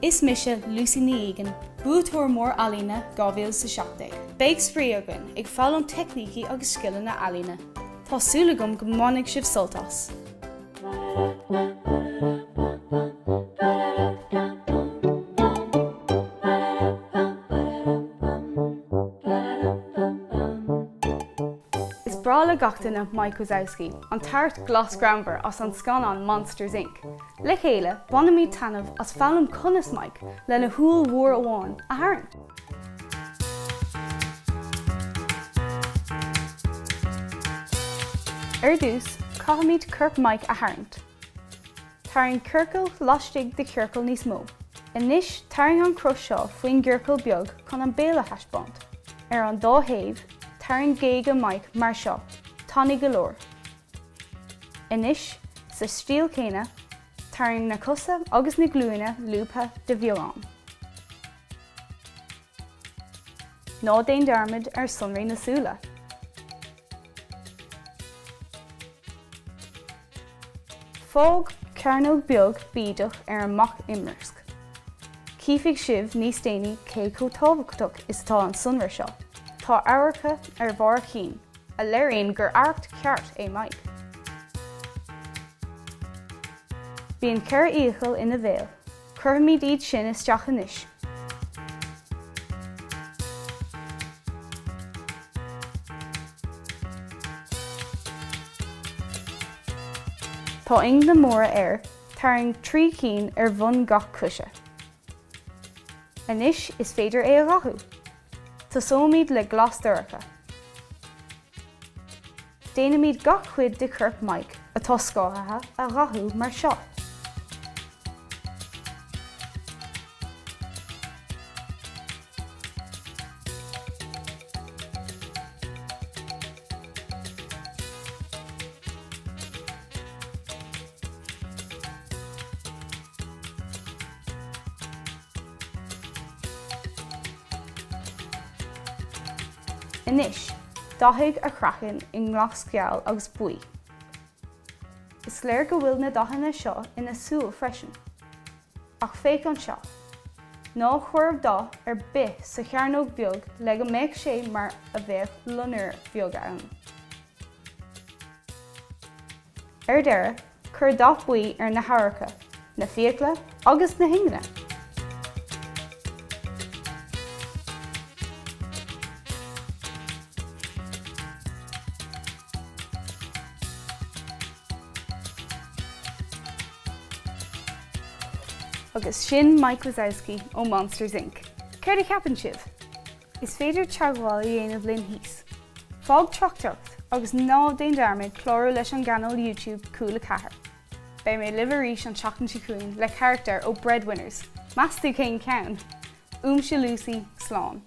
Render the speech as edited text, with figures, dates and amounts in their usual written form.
Is mise Lucy Ní Egan, buaiteoir mór ealaíne 2017. Beidh spraoi againn ag foghlaim teicnící agus scileanna ealaíne. Tá súil agam go mbainfidh sibh sult as! Is breá le gach duine Mike Wazowski, an tart glas greannmhar as an scannán Monsters Inc. Le chéile, bainfimid taitneamh as foghlaim conas Mike, lena shúil mhór amháin, a tharraingt. Ar dtús, caithfimid corp Mike a tharraingt. Tarraing ciorcal laistigh de chiorcal níos mó. Anois tarraing an cruth seo faoin gciorcal beag chun an béal a thaispeáint. Ar an dá thaobh, tarraing géaga Mike mar seo, tanaí go leor. Anois, sa stíl chéanna, tarraing na cosa agus na glúine lúbtha de bheagán. Ná déan dearmad ar sonraí na súile. Fág cearnóg beag bídeach ar an mac imreasc. Cífidh sibh níos déanaí cé chomh tábhachtach is atá an sonra seo. Tá adharca ar bharr a chinn, a léiríonn gur arracht ceart é Mike. Bíonn 4 fhiacail ina bhéal. Cuirfimid iad sin isteach anois. Tá ingne móra air, tarraing 3 cinn ar bhun gach coise. Anois is féidir é a dhathú. Tosóimid le glas dorcha. Déanfaimid gach cuid de chorp Mike, atá scáthaithe, a dhathú mar seo. Anois, dathaigh a chraiceann i nglas geal agus buí. Is léir go bhfuil na dathanna seo ina súil freisin. Ach féach anseo. Ná cuir dath ar bith sa chearnóg bheag le go mbeadh sé mar a bheadh loinnir bheag ann. Ar deireadh, cuir dath buí ar na hadharca, na fiacla agus na hingne. Agus sin Mike Wazowski ó Monsters Inc. Céard a cheapann sibh? Is féidir teagmháil a dhéanamh linn thíos. Fág tráchtaireacht agus ná déan dearmad clárú leis an gcainéal YouTube Cúla 4. Beidh mé libh arís an tseachtain seo chugainn le carachtar ó Breadwinners, meas tú cén ceann? Uaimse Lucy, slán.